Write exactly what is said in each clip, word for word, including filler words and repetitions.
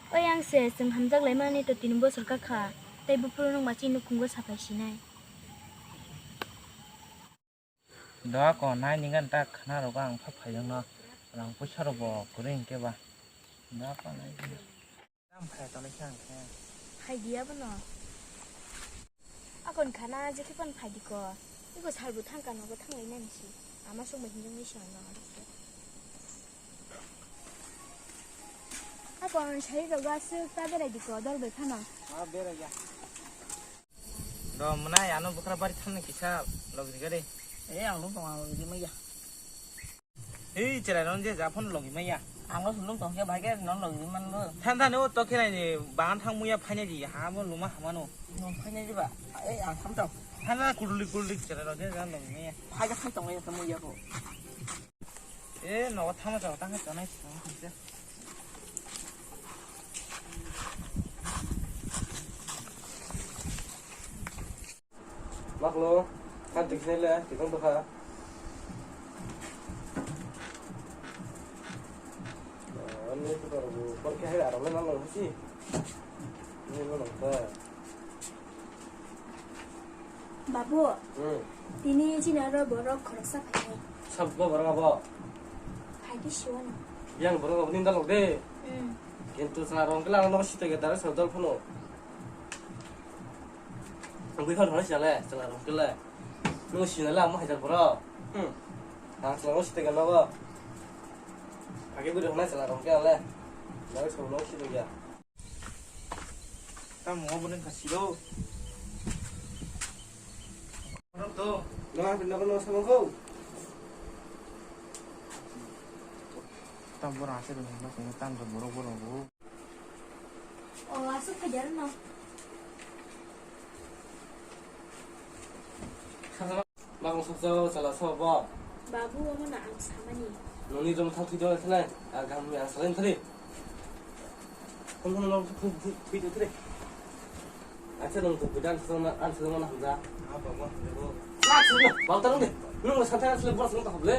Oi, ang se chwng hamjak laimani to tini bosor ka kha, tei buphuru nwng ma chini nukhungo saphai sinai. Doa ko nai ningkan ta khana rogo ang pha phaijak no rang puisa rok bo kwrwi hinkhe ba. Doa ko nai ningkan. Tam phai tonwi khe ang khe. Phai di abono. Akon khana je khe pan phai di ko. Iko salbu thang kano bo thang lai nani si. Ama song bai hinjong ni si ano. Akon sai rogo aswk ta berai di ko dol bai phano. Ah, berai ya. Do mwnai ano bwkra bari thamni kisa logri gari. Eh, ang lung tong ang logri maya. Hei, cherai ron je ja phone logri maya. Ang lung tong khe bai khe non logri man bo. Than than o to khe nai ni bahan thang muya phainai di ha bo luma hamano. Nong phainai di ba. Eh, ang tham tong. Than na kulli kulli cherai ron je ja logri maya. Phai ja khai tong ya to muya bo. Eh, nogo thangma chao, tangkhe chonai song khamse. Maklo, kha tiknai le, tikong tokha. Ani to kor bu, kor khe hai arok le nang nang si. Ni lo nang ta. Babu, hmm, tini chini aro borok khoroksa phainai. Sabo borok abo? Phaidi siwano. Yang borok abo ninda lok de. Hmm. Kintu chwla rong kela ano sita ge dare sodol phano. Ang bui khon hore sale, chwla rong kela. Nung sina la mo hajar borok. Hmm. Ang chwla rong sita ge nogo. Age bui rong na chwla rong kela le. Dare sodol sita ge. Tamo obo nang kasiro. Borok to. Nang ang pinna kono sama ko. Tam borok ase dong, mas ini tam borok borok. O, asuk kejar no. Bakung sukjao chala sao bo? Babu, omo no ang samani. Noni rom thang thwi dole thalai, a gam ya salai thari. Kon kon rom thwi thwi thwi thari. Acha nong tu bidan sa ma an sa ma hamja. Ah, babu, hamja bo. Sa sa ma, bau tarung de. Nong sa thang sa bos nong ta hoble.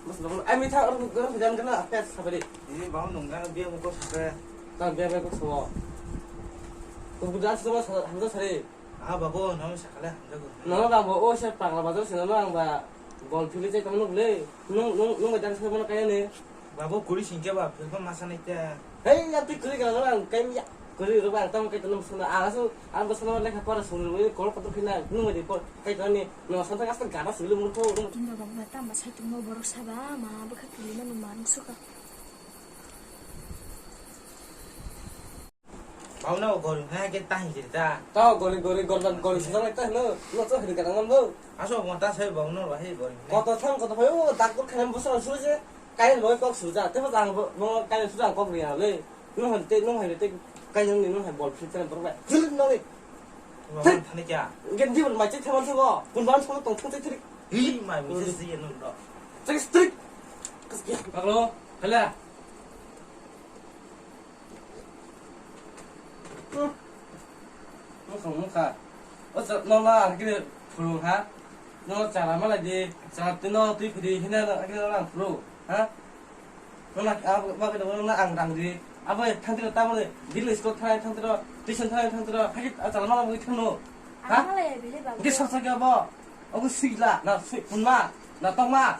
Bos nong ai mi thang rom rom bidan kana apes sabari. Ini bau nong kana biya mo ko sa. Ta biya biya ko so. Tu bidan sa ma hamja sari. Ah, babu, nang sakale hamjago. Nono bang bo o se pagla bazar sino no ang ba bol phili chai tongno le. Nung, nung, nung bai dance bono kaya ne. Babu, kuri singke ba, philko masa nai ta. Hei, ya twi kuri gana ang kai ya. Kuri ro bang tamo kai tongno sona. Ang asu, ang bo sona lekha pora sona ro kol kotor khina. Nung bai de por kai tongni. No santa gasta gana sulu mun ko. Tunda bang ba tamba sai tongno borok saba ma bwkha phili manu manung suka. Bauno gori hwnwi hai khe ta hinjiri ta. Tao gori gori gorban gori sujak lai ta hino. No to hiri kana ngambo. Aso mo ta sai bauno ba hai gori hwnwi. Koto thang koto phaio daktor khana bosra suje. Kain boy kok suja. Tebo jang bo kain suja kok riya le. No han te no hai te kain ni no hai bol fit tan borok bai. Jil no le. Thani kya? Gen di mai che thaman thago. Kun ban thago tong thang te thrik. Hi mai mo se si no do. Thrik thrik. Kas kya? Paklo. Khala. Mokha mokha. O cha no na agre phulung ha. No chara malai di. Chara twi no twi phiri hina no agre no lang phulu. Ha? No na abo ba ke no na ang rang di. Abo thang tiro ta mo di. Dil school thang thang tiro. Tuition thang thang tiro. Ha ki chara malai mo thang no. Ha? Ang malai bile ba. Ki sa sa ke abo. Ogo sui la na sui pun ma. Na tong ma.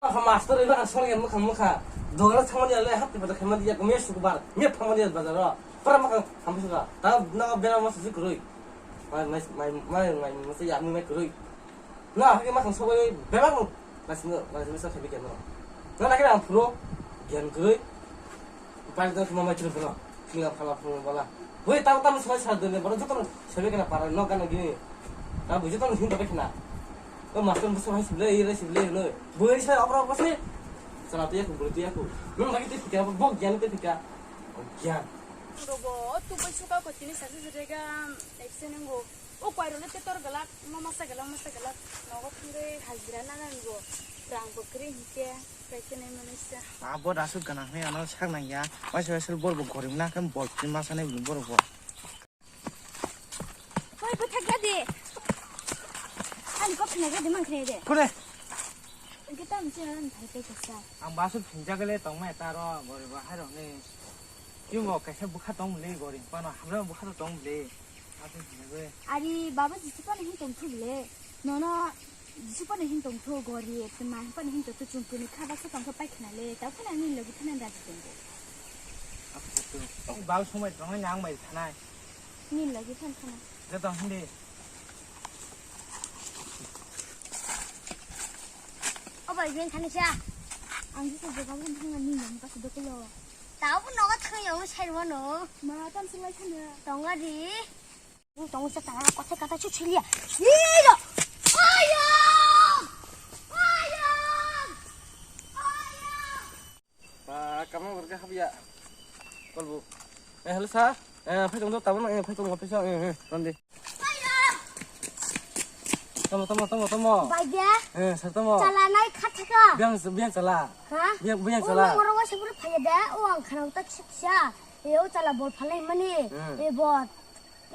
Master iba ang sori mukha mukha. Dogana thangmani ale hapti bazar khaimani ya, me sukubar, me thangmani ya bazar ro. Pura makhang hamsuka. Ta na bera mas si kurui. Mai mai mai mai mai masa ya mai kurui. Na hake makhang sobai bera mo. Mas no mas masa khabi keno. Na na kira ang puro. Gian kurui. Pai dong semua macam pura. Singa phala pura bala. Woi, tamo tamo soi sa dene, boro joto sebe kena para no kana gini. Ta bui joto hin dobe kena. O master buso hai sibile, ire sibile no. Bui sai obra obra sai. Sala tiya ku, bui tiya ku. Nung lagi te pika, bok gian te pika. O gian. Rogo, tu bai suka ko tini sa sa rega, ekse nengo. O kwai role te tor galak, no masa galak, masa galak. Nogo thangre hajira na nango. Rang bokri hike. Kaichini manisa. Abo rasuk ganang hwnwi ano sak nang ya. Waisa waisa bor bo gorim na khe bol phi ma sanai bini borok bo. Hoi, bwthak ya di. Ani kok khna ya di mang khna de. Kore. Engke tam chi an thai te kasa. Ang basu phinjak le tong mai ta ro gorib hai rok ni. Chwng bo kaisa bwkha tong le gori pano hamra bwkha tong le. Atwng hinwi. Ari baba jisi pano hin tong thuk le. Nono jisi pano hin tong thuk gori ma pano hin tong thuk chwng kuni kha baksa tong thuk pai khna le. Tau khna ni logi thana da jiteng. Baba somai tong nang bai thanai. Ni logi than khna. Ja tong hindi. O bai ben thani sa. Ang jisi jaga ben thang ni yang pas doklo. Tau nogo thang yo sai wano. Ma tam sing lai thana. Tonga di. Tong sa tara kotha kata chu chiliya. Ni yo. Ayo. Ayo. Ayo. Ba kama borga habya. Kolbu. Eh, hello sir. Eh, phai tong do tabun, eh, phai tong office, eh, eh, ron di. Tamo, tamo, tamo, tamo. Bai dia. Eh, sir tamo. Chala nai khathaka. Biang, biang chala. Ha? Biang, biang chala. O moro wa sabur phaya da. O ang khana uta chiksa. E o chala bol phalai mani. Hmm. E bot.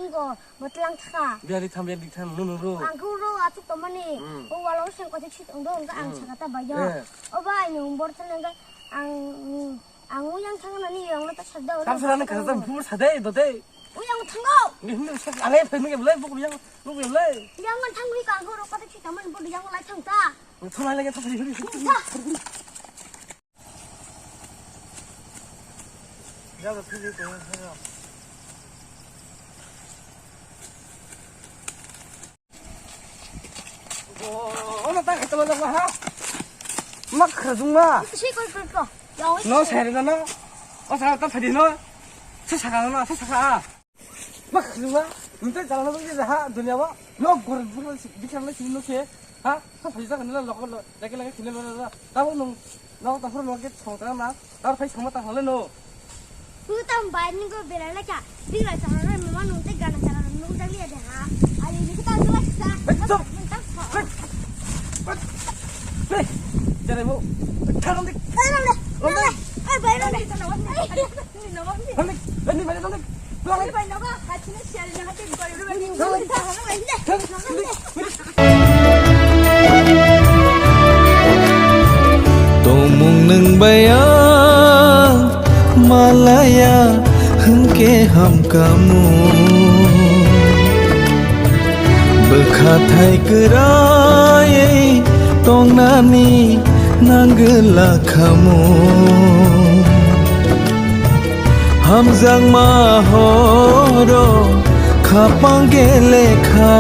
Ingo botlang thaka. Biari tham, biari tham, nunu ro. Ang ko ro atuk to mani. Hmm. O walo seng ko chit ong do ang Hmm. saka ta ba ya. Eh. O bai ni umbor thang ang ang uyang thang nani yang na ta sadda. Tam sara ni khasa tam phumur sadai do dei. Uyang thango. Ni hunu sak ale phai nunge belai buk yang buk belai. Yang man thang wi ka ang ko ro ka ta chit man buk yang lai thang ta. Thang lai lagi thang phai huri. Thang ta. Jaga philwi tongwi thangwi. Oh, ono ta khato wala ha. Mak khajung ma. Swi koi koi ko. Yawi. No seri no no. O sa ta phadi no. Sa saka no, sa saka. Mak khajung ma. Nte jala no bagi ha dunia wa. No gor bukla bikar la sini no se. Ha? Sa phadi ta kana lo lo. Lagi lagi sini lo lo. Tabo nung. Nok tangphuru nok gate song tang na, tar phai songma tang hale no. Ku tam bai ni go berai la kya? Bira chara na mama nung te gana chara nung dang liya de ha. Ari ni kita tu la sa. Hey, stop. Hey. Hey. Jare mo. Tharam de. Hey, ram de. Ram de. Hey, bai ram de. Ram de. Hey, ni bai ram de. Tongmung nwng bai ang malaya hwnkhe hamkamu. Bwkhathai kwrwi tongnani nangwla khamu. Hamjakma horo khapang gelekha,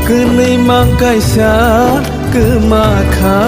kwnwi mang kaisa kwma kha.